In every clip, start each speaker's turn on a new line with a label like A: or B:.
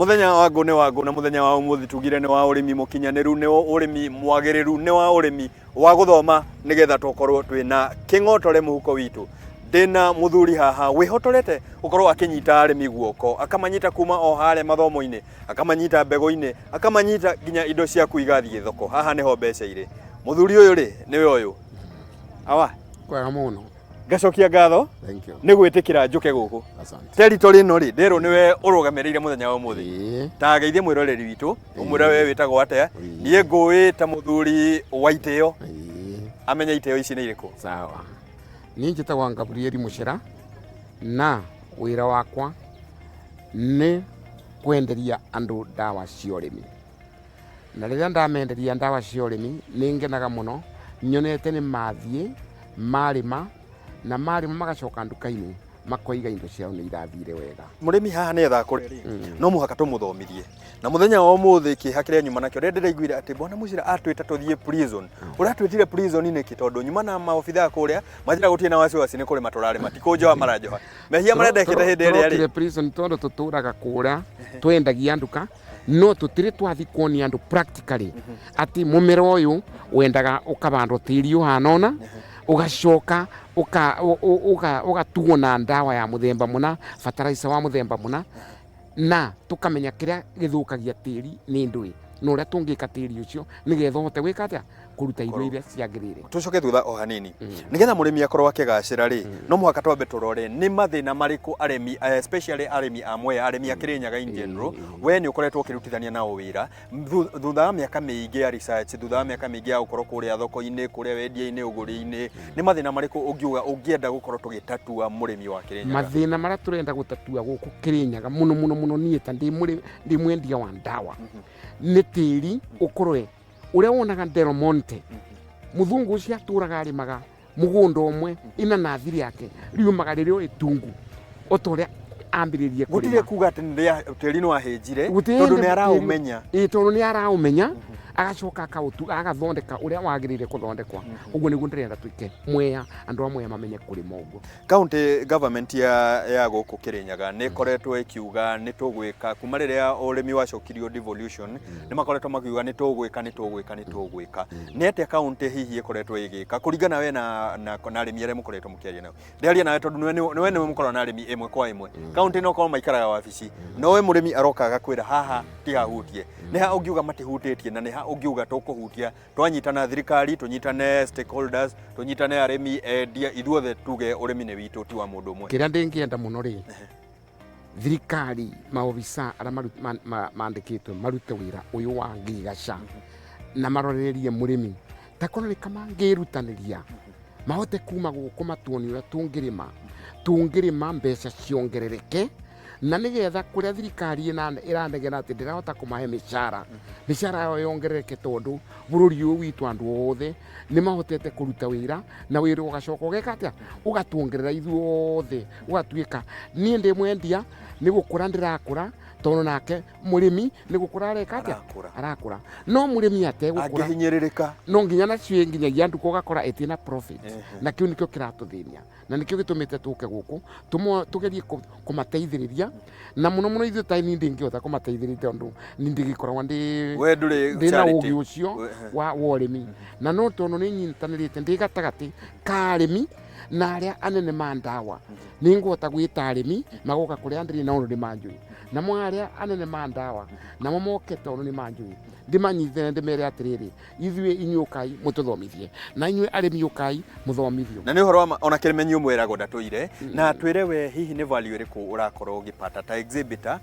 A: Muthenya wa ngũ nĩ wa ngũ na muthenya wa ũmũthĩ tugire nĩ wa ũrĩmi mũkinyanĩru, nĩ wa ũrĩmi mwagĩrĩru, nĩ wa ũrĩmi wa gũthoma nĩgetha tũkorwo twĩna kĩng'otore mũhuko witũ. Ndĩna mũthuri haha wĩhotorete gũkorwo akĩnyita arĩmi guoko, akamanyita kuma o harĩa mathomo-inĩ, akamanyita mbegũ-inĩ, akamanyita nginya indo ciaku igathiĩ thoko. Haha nĩho mbeca irĩ. Mũthuri ũyũ rĩ, nĩwe ũyũ. Awa.
B: Kwega mũno.
A: Ngacokia ngatho
B: Thank you.
A: nĩ gwĩtĩkĩra njũke gũkũ.
B: Asante.
A: Territory ĩno rĩ, nderwo nĩwe ũrũgamĩrĩire mũthenya wa ũmũthĩ.
B: Ĩĩ.
A: Ta geithie mwĩroreri witũ, ũmwĩre we wĩtagwo atĩa.
B: Ĩĩ.
A: Niĩ ngũĩ ta mũthuri wa itĩo,
B: Ĩĩ.
A: amenye itĩo ici nĩ irĩkũ.
B: Sawa. Niĩ njĩtagwo Gabrieli Mũcera na wĩra wakwa nĩ kwenderia andũ ndawa cia ũrĩmi. Na rĩrĩa ndamenderia ndawa cia ũrĩmi nĩ ngenaga mũno nyonete nĩ mathiĩ marĩma na marĩma magacoka nduka-inĩ makoiga indo ciao nĩ irathire wega.
A: Mũrĩmi haha nĩgetha akũre rĩ, no mũhaka tũmũthomithie. Na mũthenya wa ũmũthĩ kĩeha kĩrĩa nyuma nakĩo, rĩrĩa ndĩraiguire atĩ Bwana Mũcira atwĩta tũthiĩ prison. Ũratwĩtire prison nĩkĩ? Tondũ nyuma na maobithaa kũrĩa, manjĩra gũtirĩ na wasiwasi nĩ kũrĩma tũrarĩma, ti kũnjoha maranjoha. Mehia marĩa ndekĩte hĩndĩ ĩrĩa rĩ.
B: Tũrokire prison tondũ tũtũraga kũrĩa twendagia nduka no tũtirĩ twathi kuonia andũ practically atĩ mũmera ũyũ wendaga ũkabandwo tĩri ũhana ũna ũgacoka ũgatuo na ndawa ya mũthemba mũna, fertilizer wa mũthemba mũna, na tũkamenya kĩrĩa gĩthũkagia tĩri nĩ ndũĩ na ũrĩa tũngĩka tĩri ũcio nĩgetha ũhote gwĩka atĩa kũruta irio iria ciagĩrĩire.
A: Tucoke thutha o hanini, nigetha mũrĩmi akorwo akĩgacĩra rĩ, no mũhaka twambe tũrore nĩ mathĩna marĩkũ arĩmi, especially arĩmi a Mwea, arĩmi a Kĩrĩnyaga in general, we nĩ ũkoretwo ũkĩrutithania nao wĩra thutha wa mĩaka mĩingĩ ya research, thutha wa mĩaka mĩingĩ ya gũkorwo kũrĩa thoko-inĩ, kũrĩa wendia-inĩ, ũgũri-inĩ, nĩ mathĩna marĩkũ ũngiuga ũngĩenda gũkorwo tũgĩtatua mũrĩmi wa Kĩrĩnyaga?
B: Mathĩna marĩa tũrenda gũtatua gũkũ Kĩrĩnyaga mũno mũno mũno niĩ ta ndĩ mwendia wa ndawa nĩ tĩri ũkorwe ũrĩa wonaga Del Monte mũthungu ũcio atũraga arĩmaga mũgũnda ũmwe inanathi rĩake riumaga rĩrĩ o ĩtungu o ta ũrĩa ambĩrĩrie
A: Gũtirĩ
B: kũrĩma.
A: kuga atĩ tĩri nĩ wahĩnjire
B: Gũtirĩ
A: tondũ
B: hĩndĩ
A: nĩ araũmenya.
B: Ĩĩ, tondũ nĩ araũmenya agacoka agathondeka ũrĩa wagĩrĩire kũthondekwa. Ũguo nĩguo ndĩrenda twĩke Mwea, andũ a Mwea mamenye kũrĩma ũguo.
A: County government ya gũkũ Kĩrĩnyaga nĩ ĩkoretwo ĩkiuga nĩ tũgwĩka kuma rĩrĩa ũrĩmi wacokirio devolution, nĩ makoretwo makiuga nĩ tũgwĩka, nĩ tũgwĩka, nĩ tũgwĩka. Nĩ atĩa county hihi ĩkoretwo ĩgĩka kũringana we na arĩmi arĩa mũkoretwo mũkĩaria nao? Ndĩraria nawe tondũ nĩwe mũkoragwo na arĩmi ĩmwe kwa ĩmwe. County no korwo maikaraga wabici, no we mũrĩmi aroka agakwĩra haha tihahutie. Nĩ ha ũngiuga matihutĩtie na nĩ ha ũngiuga tũkũhutia twanyitana thirikari, tũnyitane stakeholders, tũnyitane arĩmi, endia, ithuothe tuge ũrĩmi nĩ witũ ti wa mũndũ ũmwe?
B: Kĩrĩa ndĩngĩenda mũno rĩ, thirikari maobisa arĩa mandĩkĩtwo marute wĩra ũyũ wa ngirigaca na marorererie mũrĩmi ta korwo nĩ kamangĩrutanĩria mahote kuma gũkũ matuonie ũrĩa tũngĩrĩma, tũngĩrĩma mbeca ciongerereke, na nĩgetha kũrĩa thirikari ĩranegena atĩ ndĩrahota kũmahe mĩcara, mĩcara yao yongerereke, tondũ bũrũri ũyũ witũ andũ othe nĩ mahotete kũruta wĩra na wĩra ũgacoka ũgeka atĩa, ũgatuongerera ithuothe, ũgatuĩka niĩ ndĩ mwendia nĩ gũkũra ndĩrakũra, tondũ nake mũrĩmi nĩ gũkũra areka atĩa?
A: Arakũra.
B: Arakũra. No mũrĩmi ategũkũra
A: angĩhinyĩrĩrĩka
B: no nginya nacio nginyagia nduka ũgakora ĩtĩ na profit, na kĩu nĩkĩo kĩratũthĩnia na nĩkĩo gĩtũmĩte tũke gũkũ tũgerie kũmateithĩrĩria, na mũno mũno ithuĩ ta niĩ ndingĩhota kũmateithĩrĩria tondũ niĩ ndigĩkoragwo ndĩ
A: We ndũrĩ
B: ndĩ na
A: charity.
B: ũgĩ ũcio wa ũrĩmi, na no tondũ nĩ nyitanĩrĩte ndĩ gatagatĩ ka arĩmi na arĩa anene ma ndawa, nĩ ngũhota gwĩta arĩmi magoka kũrĩa ndĩrĩ na ũndũ nĩ manjũĩ, namo arĩa anene ma ndawa namo moke tondũ nĩ manjũĩ, ndĩmanyitĩre ndĩmere atĩrĩrĩ, ithuĩ inyuĩ ũkai mũtũthomithie, na inyuĩ arĩmi ũkai mũthomithio.
A: Na nĩ ũhoro wa ma, ona kĩmenyi ũmwĩragwo ndatũire. Na twĩre we hihi nĩ value ĩrĩkũ ũrakorwo ũgĩpata ta exhibitor,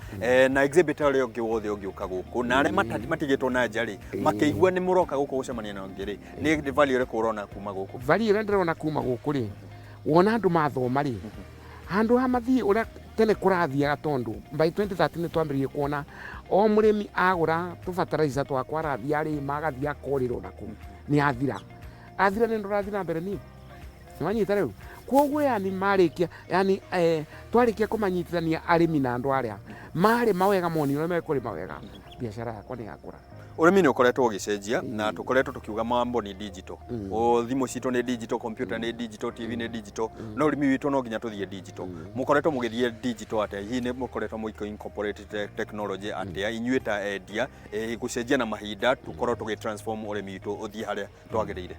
A: na exhibitor ũrĩa ũngĩ wothe ũngĩũka gũkũ na arĩa matigĩtwo na nja rĩ, makĩigua nĩ mũroka gũkũ gũcemania na ũngĩ rĩ, nĩ value ĩrĩkũ ũrona kuma gũkũ?
B: Value ĩrĩa ndĩrona kuma gũkũ rĩ, wona andũ mathoma rĩ, handũ ha mathiĩ ũrĩa tene kũrathiaga, tondũ by 2013 nĩ twambĩrĩirie kuona o mũrĩmi agũra tũbataraitha twakwa arathiĩ arĩma agathiĩ akorĩrwo naku nĩ athira athira, nĩ ndũrathiĩ na mbere niĩ nĩwanyita rĩu. Koguo yani marĩkia yani twarĩkia kũmanyitithania arĩmi na andũ arĩa marĩma wega, moni ũrĩa mekũrĩma wega, biacara yakwa nĩ yakũra.
A: Ũrĩmi nĩ ũkoretwo ũgĩcenjia na tũkoretwo tũkiuga mambo nĩ digital. O thimũ citũ nĩ digital, computer nĩ digital, TV nĩ digital, no ũrĩmi witũ no nginya tũthiĩ digital. Mũkoretwo mũgĩthiĩ digital atĩa? Hihi nĩ mũkoretwo mũkĩ incorporate technology atĩa inyuĩ ta endia, gũcenjia na mahinda tũkorwo tũgĩ transform ũrĩmi witũ ũthiĩ harĩa twagĩrĩire?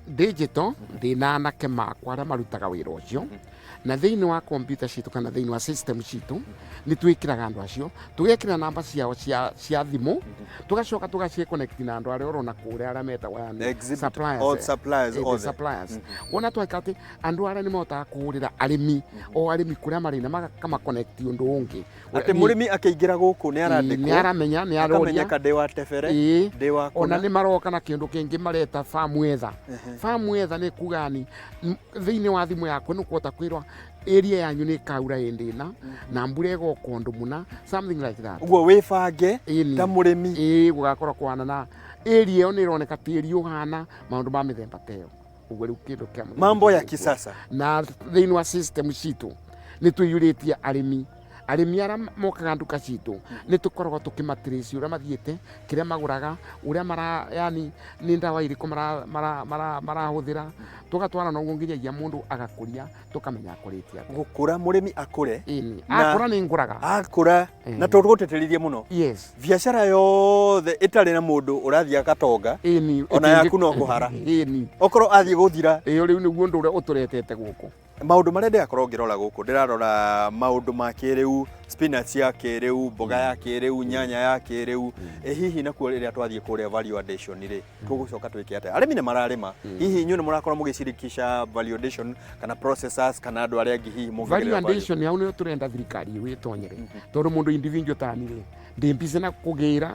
B: Digital ndĩna anake makwa arĩa marutaga wĩra ũcio, na thĩinĩ wa computer citũ kana thĩinĩ wa system citũ nĩ twĩkĩraga andũ acio, tũgekĩra namba ciao cia thimũ, tũgacoka tũgaci connect na andũ arĩa ũrona kũrĩa, arĩa metagwo yani
A: Exhibit,
B: suppliers,
A: all suppliers,
B: the
A: othe.
B: Suppliers. Wona tweka atĩ andũ arĩa nĩ mahotaga kũhũrĩra arĩmi, o arĩmi kũrĩa marĩ, na makama connect ũndũ ũngĩ.
A: Atĩ mũrĩmi akĩingĩra gũkũ nĩ
B: Nĩ
A: arandĩkwo,
B: aramenya, nĩ aroria.
A: Akamenyeka ndĩ wa tebere, ndĩ wa
B: Ona
A: kũna.
B: nĩ maroka na kĩndũ kĩngĩ mareta farm weather. Farm weather nĩ kuga ni thĩinĩ wa thimũ yaku nĩ ũkũhota kwĩrwo area yanyu nĩ ĩkaura hĩndĩ ĩna na mbura ĩgoka ũndũ mũna, something like that.
A: Ũguo wĩbange ta mũrĩmi.
B: Ĩĩ, gũgakorwo kũhana na area ĩyo nĩ ĩroneka tĩri ũhana maũndũ ma mĩthemba ta ĩyo ũguo. Rĩu kĩndũ kĩa mũthemba
A: Mambo ya
B: ũcio.
A: kisasa.
B: Na thĩinĩ wa system citũ nĩ tũiyũrĩtie arĩmi. Arĩmi arĩa mokaga nduka citũ nĩ tũkoragwo tũkĩmatrace ũrĩa mathiĩte, kĩrĩa magũraga, ũrĩa mara, yani nĩ ndawa irĩkũ marahũthĩra. Tũgatwara noguo nginyagia mũndũ agakũria, tũkamenya akũrĩtie atĩa.
A: Gũkũra, mũrĩmi akũre.
B: Ĩni. Akũra nĩ ngũraga.
A: Akũra na tũgũtĩtĩrithie mũno biacara yothe ĩtarĩ na mũndũ ũrathiĩ agatonga, ona yaku no kũhara. Okorwo athiĩ gũthira.
B: Ĩyo rĩu nĩguo ũndũ ũrĩa ũtũretete gũkũ.
A: Maũndũ marĩa ndĩrakorwo ngĩrora gũkũ, ndĩrarora maũndũ ma kĩrĩu, spinach ya kĩrĩu, mboga ya kĩrĩu, nyanya ya kĩrĩu. Ĩ hihi nakuo rĩrĩa twathiĩ kũrĩa value addition rĩ, tũgũcoka twĩke atĩa? Arĩmi nĩ mararĩma, hihi inyuĩ nĩ mũrakorwo mũgĩcirikisha value addition kana processors kana andũ arĩa angĩ hihi
B: value
A: mũngĩongerera value?
B: Addition hau nĩyo tũrenda thirikari ĩyo ĩtonyere, tondũ mũndũ individual tani rĩ, ndĩ busy na kũgĩra,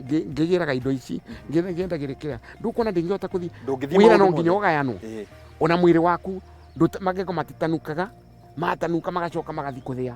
B: ngĩgĩraga indo ici, ngĩendagĩra kĩrĩa ndũkuona, ndingĩhota kũthiĩ.
A: Ndũngĩthiĩ
B: Wĩra
A: maũndũ
B: no nginya
A: mothe.
B: ũgayanwo. Ona mwĩrĩ waku magego matitanukaga, matanuka magacoka magathi kũthĩa,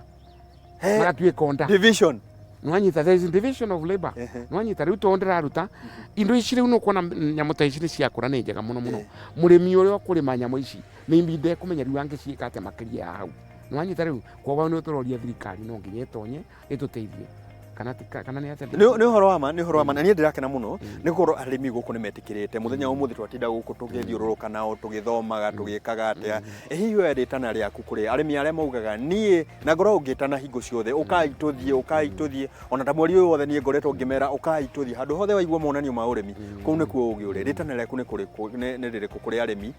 B: magatuĩka nda.
A: Division.
B: Nwanyita, there is a division of labor. Nwanyita, rĩu tondũ ndĩraruta indo ici, rĩu nũkuona nyamũ ta ici nĩ ciakũra, nĩ njega mũno mũno. Mũrĩmi ũrĩa ũkũrĩma nyamũ ici maybe ndekũmenya rĩu angĩciĩka atĩa makĩria ya hau. Nwanyita, rĩu koguo nĩ tũroria thirikari no nginya ĩtonye ĩtũteithie, kana kana nĩ atĩa?
A: Nĩ ũhoro wa ma, nĩ ũhoro wa ma, na niĩ ndĩrakena mũno nĩ gũkorwo arĩmi gũkũ nĩ metĩkĩrĩte. Mũthenya wa ũmũthĩ twatinda gũkũ tũgĩthiũrũrũka nao, tũgĩthomaga, tũgĩkaga atĩa. Ĩ hihi we rĩtana rĩaku kũrĩ arĩmi arĩa maugaga niĩ na ngorwo ngĩtana hingo ciothe, ũkai tũthiĩ, ũkai tũthiĩ, ona ta mweri ũyũ wothe niĩ ngoretwo ngĩmera ũkai tũthiĩ handũ hothe waigua monanio ma ũrĩmi, kũu nĩkuo ũgĩ ũrĩ. Rĩtana rĩaku nĩ kũrĩkũ, nĩ rĩrĩkũ kũrĩ arĩmi,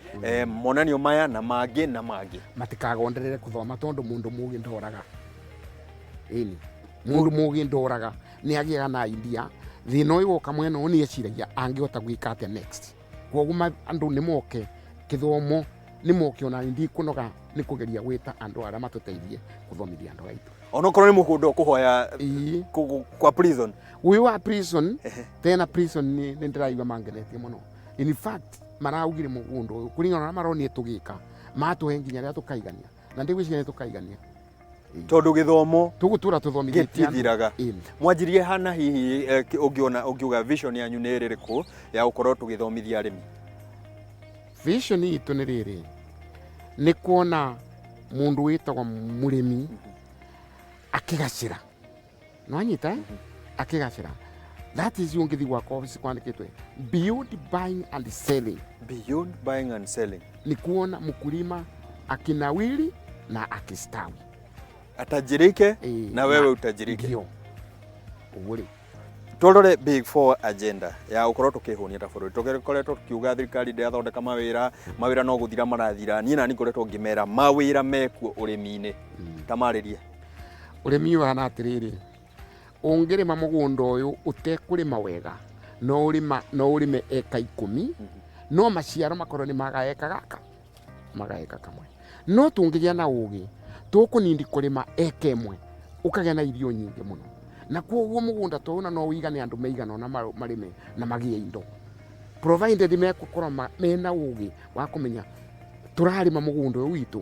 A: monanio maya na mangĩ na mangĩ?
B: Matikagonderere kũthoma, tondũ mũndũ mũgĩ ndoraga. Ĩni, mũndũ mũgĩ ndoraga, nĩ agĩaga na idea. Thĩna ũyũ woka mwena ũyũ, nĩ eciragia angĩhota gwĩka atĩa next. Koguo andũ nĩ moke kĩthomo, nĩ moke. Ona ndikũnoga nĩ kũgeria gwĩta andũ arĩa matũteithie gũthomithia andũ aitũ.
A: Onokorwo nĩ mũgũnda ũkũhoya kwa prison.
B: Ũyũ wa prison tena, prison nĩ ndĩraigua mangenetie mũno. In fact, maraugire mũgũnda ũyũ kũringana na ũrĩa maronire tũgĩka, matũhe nginya rĩrĩa tũkaigania, na ndigwĩciria nĩ tũkaigania.
A: Tondũ gĩthomo
B: tũgũtũra tũthomithĩtie andũ.
A: Gĩtithiraga. Mwanjirie hana hihi, ũngĩona ũngiuga vision yanyu nĩ ĩrĩrĩkũ ya gũkorwo tũgĩthomithia arĩmi?
B: Vision itũ nĩ rĩrĩ, nĩ kuona mũndũ wĩtagwo mũrĩmi akĩgacĩra. Nwanyita, eh? Akĩgacĩra, that is, ũngĩthiĩ gwakwa office kwandĩkĩtwe "Beyond buying and selling".
A: Beyond buying and selling.
B: Ni kuona mkulima akinawiri na akistawi.
A: Atajirike na wewe utajirike.
B: Ndio ũguo rĩ.
A: Tũrore Big Four agenda ya gũkorwo tũkĩhũnia ta bũrũri. Tũkoretwo tukiuga thirikari ndĩrathondeka mawĩra, mawĩra no gũthira marathira. Niĩ nani ngoretwo ngĩmera mawĩra mekuo ũrĩmi-inĩ, tamarĩrie.
B: Ũrĩmi ũhana atĩrĩrĩ, ũngĩrĩma mũgũnda ũyũ ũtekũrĩma wega, no ũrĩma, no ũrĩme eka 10, no maciaro makorwo nĩ maga eka gaka, maga eka kamwe. No tũngĩgĩa na ũgĩ, tũkũnindi kũrĩma eka 1, ũkagĩa na irio nyingĩ mũno, na koguo mũgũnda ta ũyũ na no ũigane andũ maigana ũna marĩme na magĩe indo, provided mekũkorwo mena ũgĩ wa kũmenya tũrarĩma mũgũnda ũyũ witũ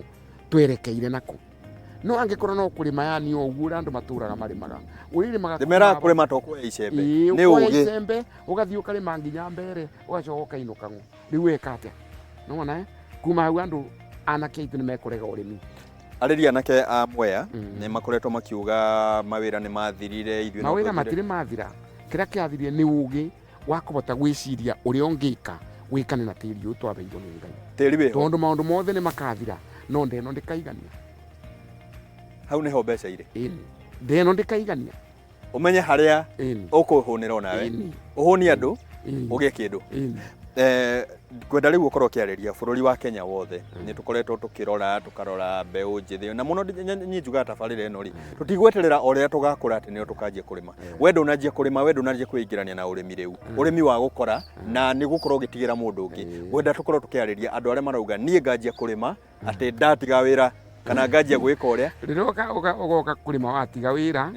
B: twerekeire nakũ. No angĩkorwo no kũrĩma, yani o ũguo ũrĩa andũ matũraga marĩmaga, ũrĩrĩmaga.
A: Ndĩmeraga kũrĩma to kuoya icembe. Nĩ
B: ũkoya
A: ũgĩ.
B: Icembe, ũgathiĩ ũkarĩma nginya mbere, ũgacoka ũkainũka ng'o. Rĩu weka atĩa? Nĩwona, eh? Kuma hau andũ anake aitũ nĩ mekũrega ũrĩmi.
A: Arĩri anake a Mwea nĩ makoretwo makiuga mawĩra nĩ mathirire, ithuĩ no
B: Mawĩra
A: twethire.
B: Matirĩ mathira. Kĩrĩa kĩathirire nĩ ũgĩ wa kũhota gwĩciria ũrĩa ũngĩka wĩkane na tĩri ũyũ twaheirwo nĩ Ngai.
A: Tĩri wĩho.
B: Tondũ maũndũ mothe nĩ makathira, no ndeno ndĩkaigania.
A: Hau nĩho mbeca irĩ.
B: Ĩni, ndeno ndĩkaigania.
A: Ũmenye harĩa
B: Ĩni.
A: ũkũhũnĩra onawe.
B: Ĩni.
A: Ũhũnie andũ,
B: Ĩni.
A: ũgĩe kĩndũ.
B: Ĩni.
A: Ngwenda rĩu ũkorwo ũkĩarĩria bũrũri wa Kenya wothe. Nĩ tũkoretwo tũkĩrora, tũkarora mbeũ njĩthĩ na mũno niĩ njugaga tabarĩra ĩno rĩ, tũtigweterera o rĩrĩa tũgakũra atĩ nĩo tũkanjia kũrĩma. We ndũnanjia kũrĩma, we ndũnanjia kwĩingĩrania na ũrĩmi rĩu. Ũrĩmi wa gũkora na nĩ gũkorwo ũgĩtigĩra mũndũ ũngĩ. Ngwenda tũkorwo tũkĩarĩria andũ arĩa marauga niĩ nganjia kũrĩma atĩ ndatiga wĩra kana nganjia gwĩka ũrĩa.
B: Rĩrĩa ũgoka kũrĩma watiga wĩra,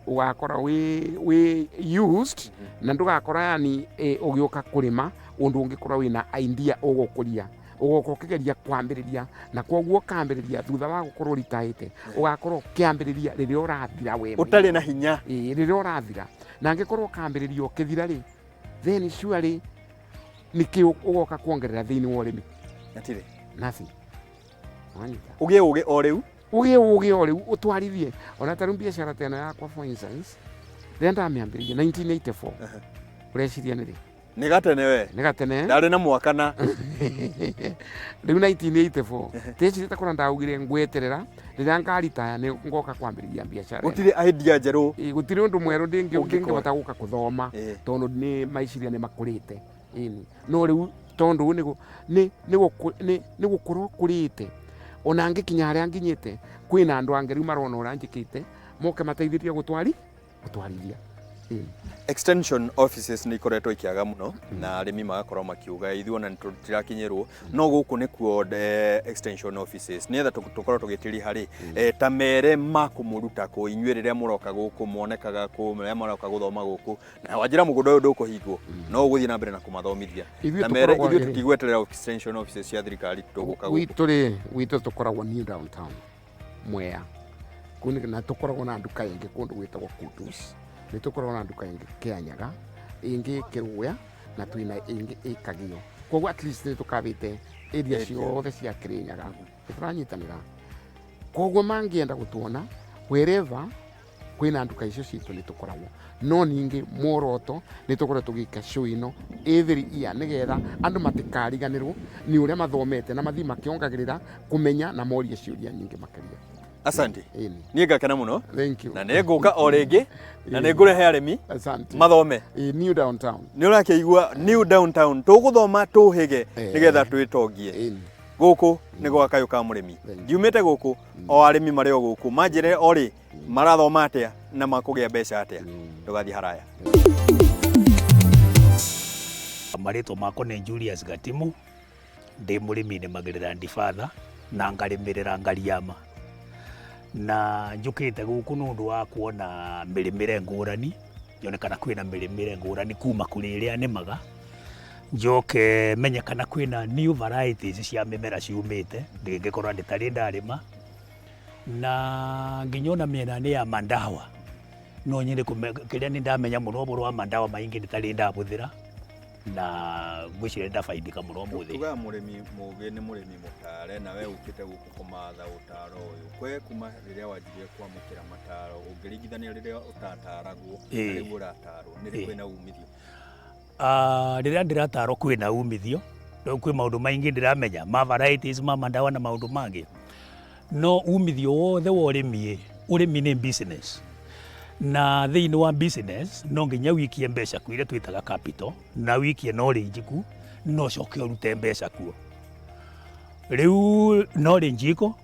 B: ũgakora wĩ used na ndũgakora yani ũgĩũka kũrĩma ũndũ ũngĩkorwo wĩna idea ũgũkũria. Ũgoka ũkĩgeria kwambĩrĩria na kwoguo ũkambĩrĩria thutha wa gũkorwo ritaĩte, ũgakorwo ũkĩambĩrĩria rĩrĩa ũrathira we mwenyewe.
A: Ũtarĩ na hinya.
B: Ĩĩ, rĩrĩa ũrathira. Na angĩkorwo ũkambĩrĩria ũkĩthira rĩ, then surely nĩkĩ ũgoka kuongerera thĩinĩ wa ũrĩmi?
A: Hatirĩ.
B: Nothing. Wanyita.
A: Ũgĩe ũgĩ o rĩu.
B: Ũgĩe ũgĩ o rĩu ũtwarithie. Ona ta rĩu biacara ta ĩno yakwa for instance, rĩrĩa ndamĩambĩrĩirie 1984, ũreciria nĩ rĩ?
A: Nĩ gatene we.
B: Nĩ gatene.
A: Ndarĩ na mwaka na.
B: Rĩu 1984, ndecirĩte kũrĩa ndaugire ngweterera, rĩrĩa ngaritaya nĩ ngoka kwambĩrĩria biacara ĩno.
A: Gũtirĩ idea njerũ.
B: Ĩĩ, gũtirĩ ũndũ mwerũ
A: Ũngĩkora.
B: ndĩngĩhota gũka gũthoma, tondũ nĩ maiciria nĩ makũrĩte. Ĩni. No rĩu tondũ nĩ gũkũra ũkũrĩte, ona ngĩkinya harĩa nginyĩte, kwĩna andũ angĩ rĩu marona ũrĩa njĩkĩte, moke mateithĩrĩrie gũtwarithia. Ĩni.
A: Extension offices nĩ ikoretwo ikĩaga mũno na arĩmi magakorwo makiuga ithuĩ ona tũtirakinyĩrwo, no gũkũ nĩkuo extension offices nĩgetha tũkorwo tũgĩtĩria harĩ ta mere makũmũruta kũ inyuĩ rĩrĩa mũroka gũkũ monekaga kũ rĩrĩa mũroka gũthoma gũkũ na wanjĩra mũgũnda ũyũ ndũkũhingwo no ũgũthiĩ na mbere na kũmathomithia.
B: Ithuĩ
A: Ta mere
B: tũkoragwo
A: ithuĩ
B: rĩrĩ.
A: tũtigweterera extension offices cia thirikari tũgũka gũkũ.
B: Gwitũ rĩ, gwitũ tũkoragwo New Downtown Mwea. Kũu na tũkoragwo na nduka ĩngĩ kũndũ gwĩtagwo Kudus. Nĩ tũkoragwo na nduka ĩngĩ Kĩanyaga, ĩngĩ Kĩrũya na twĩna ĩngĩ Ĩkagio. Koguo at least nĩ tũkabĩte area
A: Area.
B: ciothe cia Kĩrĩnyaga. Nĩ tũranyitanĩra. Koguo mangĩenda gũtuona wherever kwĩna nduka icio citũ nĩ tũkoragwo. No ningĩ muoroto nĩ tũkorwo tũgĩka show ĩno every year nĩgetha andũ matikariganĩrwo nĩ ũrĩa mathomete na mathiĩ makĩongagĩrĩra kũmenya na morie ciũria nyingĩ makĩria.
A: Asante.
B: Ĩni.
A: Niĩ ngakena mũno.
B: Thank you.
A: Na nĩ ngũka o rĩngĩ na nĩ ngũrehe arĩmi
B: Asante.
A: mathome.
B: Ĩ, New Downtown.
A: Nĩ ũrakĩigua New Downtown tũgũthoma tũhĩge nĩgetha twĩtongie.
B: Ĩni.
A: Gũkũ nĩ gwa kayũ ka mũrĩmi.
B: Thank you.
A: Ngiumĩte gũkũ o arĩmi marĩ o gũkũ manjĩre o rĩ marathoma atĩa na makũgĩa mbeca atĩa. Ndũgathiĩ haraya.
C: Marĩtwa makwa nĩ Julius Gatimu, ndĩ mũrĩmi nĩmagĩrĩra Ndibatha na ngarĩmĩrĩra Ngariama. Na njũkĩte gũkũ nĩ ũndũ wa kuona mĩrĩmĩre ngũrani, nyone kana kwĩna mĩrĩmĩre ngũrani kuma kũrĩ ĩrĩa nĩmaga, njoke menye kana kwĩna new varieties cia mĩmera ciumĩte, ndĩngĩkorwo ndĩtarĩ ndarĩma, na nginya ona mĩena-inĩ ya mandawa, no nyende kĩrĩa nĩ ndamenya mũno ũhoro wa mandawa maingĩ ndĩtarĩ ndabũthĩra, na ngwĩciria ndabaidika mũno ũmũthĩ.
A: Tugaga mũrĩmi mũgĩ nĩ mũrĩmi mũtare, na we ũkĩte gũkũ kũmatha ũtaro ũyũ. Kwe kuma rĩrĩa wanjirie kwamũkĩra mataro, ũngĩringithania rĩrĩa ũtataragwo na rĩu ũratarwo, nĩ rĩ kwĩna umithio?
C: Rĩrĩa ndĩratarwo kwĩna umithio, rĩu kwĩ maũndũ maingĩ ndĩramenya ma varieties ma mandawa na maũndũ mangĩ, no umithio wothe wa ũrĩmi, ũrĩmi nĩ business, na thĩinĩ wa business no nginya wikie mbeca kuo iria twĩtaga capital, na wikie knowledge ku, no ũcoke ũrute mbeca kuo. Rĩu knowledge iko,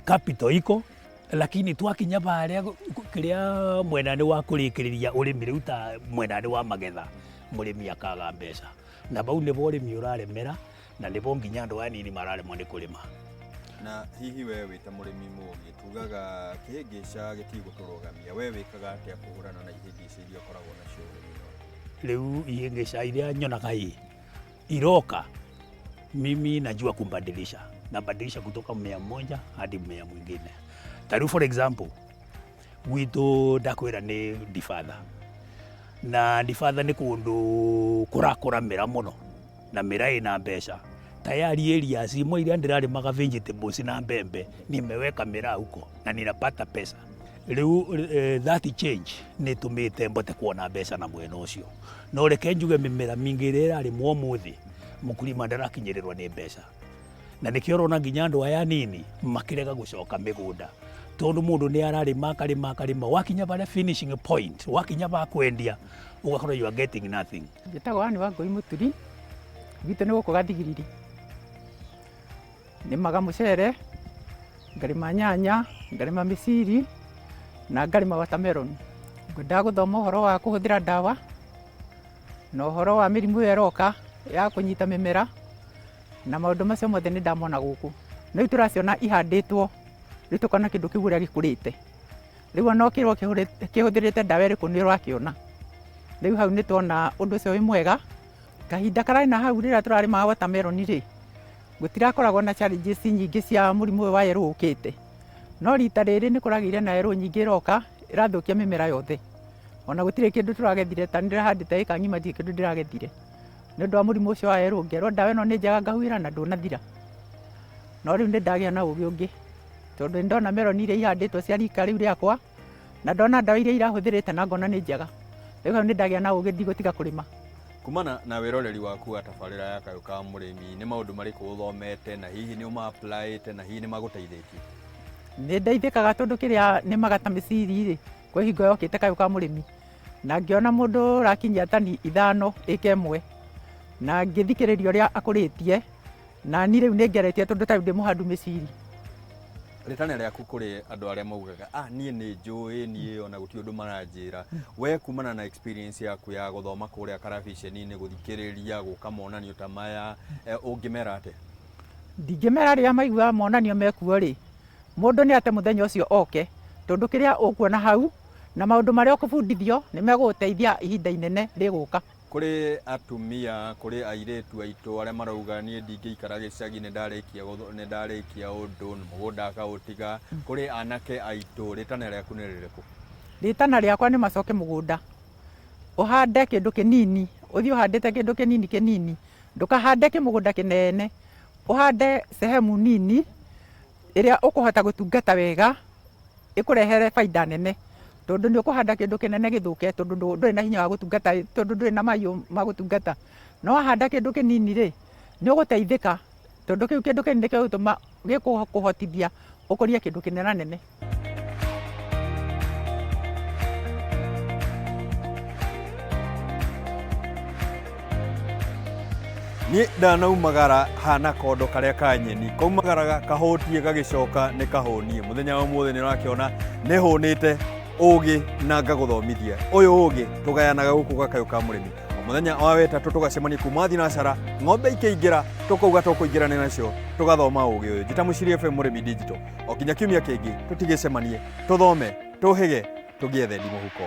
C: capital iko, lakini twakinya barĩa kĩrĩa mwena-inĩ wa kũrĩkĩrĩria ũrĩmi rĩu ta mwena-inĩ wa magetha, mũrĩmi akaga mbeca, na bau nĩbo ũrĩmi ũraremera, na nĩbo nginya andũ anini mararemwo nĩ kũrĩma.
A: Na hihi we wĩ ta mũrĩmi mũgĩ, tugaga kĩhĩngĩca gĩtigũtũrũgamia, we wĩkaga atĩa kũhũrana na ihĩngĩca iria ũkoragwo nacio ũrĩmi-inĩ waku?
C: Rĩu ihĩngĩca iria nyonaga ĩ iroka, mimi najua kumbadilisha, nabadilisha kutoka mmea mmoja hadi mmea mwingine. Ta rĩu for example, gwitũ ndakwĩra nĩ Ndibatha, na Ndibatha nĩ kũndũ kũrakũra mĩra mũno, na mĩra ĩna mbeca. Tayari areas imwe iria ndĩrarĩmaga vegetables na mbembe, nimeweka miraa huko na ninapata pesa. Riu that change nä tå mä te mbote kuona mbeca na mwena å cio. No reke njuge mĩmera mingĩ ĩrĩa ĩrarĩmwo ũmũthĩ, mũkulima ndarakinyĩrĩrwo nĩ mbeca, na nĩkĩo ũrona nginya andũ aya anini makĩrega gũcoka mĩgũnda, tondũ mũndũ nĩ ararĩma, akarĩma, akarĩma, wakinya barĩa finishing point, wakinya ba kwendia, ũgakorwo you are getting nothing.
D: Njĩtagwo Anne Wangũi Mũturi, gwitũ nĩ gũkũ Gathigiriri. Nĩmaga mũcere, ngarĩma nyanya, ngarĩma mĩciri na ngarĩma watermelon. Ngwendaga gũthoma ũhoro wa kũhũthĩra ndawa na ũhoro wa mĩrimũ ĩyo ĩroka ya kũnyita mĩmera na maũndũ macio mothe nĩ ndamona gũkũ. Na rĩu tũraciona ihandĩtwo, rĩu tũkona kĩndũ kĩu ũrĩa gĩkũrĩte. Rĩu ona ũkĩrwo kĩhũthĩrĩte ndawa ĩrĩkũ nĩ ũrakĩona. Rĩu hau nĩ tuona ũndũ ũcio wĩ mwega. Kahinda kararĩ na hau rĩrĩa tũrarĩmaga watermelon rĩ, gũtirakoragwo na challenges nyingĩ cia mũrimũ ũyũ wa yellow ũkĩte. No rita rĩrĩ nĩ kũragĩire na yellow nyingĩ ĩroka ĩrathũkia mĩmera yothe. Ona gũtirĩ kĩndũ tũragethire, ta nĩndĩrahandĩte ĩka ng'ima ndirĩ kĩndũ ndĩragethire. Nĩ ũndũ wa mũrimũ ũcio wa yellow, ngerwo ndawa ĩno nĩ njega ngahuhĩra na ndũnathira. No rĩu nĩ ndagĩa na ũgĩ ũngĩ, tondũ nĩ ndona melon iria ihandĩtwo cia rika rĩu rĩakwa, na ndona ndawa iria irahũthĩrĩte na ngona nĩ njega. Rĩu hau nĩ ndagĩa na ũgĩ ndigũtiga kũrĩma.
A: Kumana na wĩroreri waku wa tabarĩra ya Kayũ ka Mũrĩmi, nĩ maũndũ marĩkũ ũthomete na hihi nĩ ũma-apply-ĩte na hihi nĩ magũteithĩtie?
D: Nĩ ndeithĩkaga tondũ kĩrĩa nĩmaga ta mĩciri rĩ, kwĩ hingo yokĩte Kayũ ka Mũrĩmi, na ngĩona mũndũ ũrakinyia tani 5 ĩka ĩmwe, na ngĩthikĩrĩria ũrĩa akũrĩtie, na niĩ rĩu nĩ ngeretie tondũ ta rĩu ndĩ mũhandu mĩciri.
A: Rĩtana rĩaku kũrĩ andũ arĩa maugaga, ah, niĩ nĩ njũĩ, niĩ ona gũtirĩ ũndũ maranjĩra. We kumana na experience yaku ya gũthoma kũrĩa karabiceni-inĩ, gũthikĩrĩria, gũka monanio ta maya, ũngĩmera atĩa?
D: Ndingĩmera rĩrĩa maigua monanio mekuo rĩ, mũndũ nĩ ate mũthenya ũcio oke, tondũ kĩrĩa ũkuona hau na maũndũ marĩa ũkũbundithio nĩ megũgũteithia ihinda inene rĩgũka.
A: Kũrĩ atumia, kũrĩ airĩtu aitũ arĩa marauga niĩ ndingĩikara gĩcagi, nĩ ndarĩkia ũndũ, mũgũnda akaũtiga. Kũrĩ anake aitũ, rĩtana rĩaku nĩ rĩrĩkũ?
D: Rĩtana rĩakwa nĩ macoke mũgũnda, ũhande kĩndũ kĩnini, ũthiĩ ũhandĩte kĩndũ kĩnini kĩnini, ndũkahande kĩmũgũnda kĩnene, ũhande sehemu nini ĩrĩa ũkũhota gũtungata wega, ĩkũrehere baida nene, tondũ nĩ ũkũhanda kĩndũ kĩnene gĩthũke, tondũ ndũrĩ na hinya wa gũtungata, tondũ ndũrĩ na mahiũ ma gũtungata. No wahanda kĩndũ kĩnini rĩ, nĩ ũgũteithĩka, tondũ kĩu kĩndũ kĩnini nĩkĩo gĩgũtũma gĩkũhotithia ũkũrie kĩndũ kĩnenanene.
A: Niĩ ndanaumagara hana kondo karĩa ka nyeni, kaumagaraga kahũtie gagĩcoka nĩ kahũnie. Mũthenya wa ũmũthĩ nĩ ũrakĩona nĩ hũnĩte ũgĩ na ngagũthomithia. Ũyũ ũgĩ tũgayanaga gũkũ gwa Kayũ ka Mũrĩmi. O mũthenya wa wetatũ tũgacemania kuma thinacara, ng'ombe ikĩingĩra, tũkauga tũkũingĩrania nacio, tũgathoma ũgĩ ũyũ. Njĩta Mũciri FM Mũrĩmi Digital. O kinya kiumia kĩngĩ tũtigĩcemanie, tũthome, tũhĩge, tũgĩe thendi mũhuko.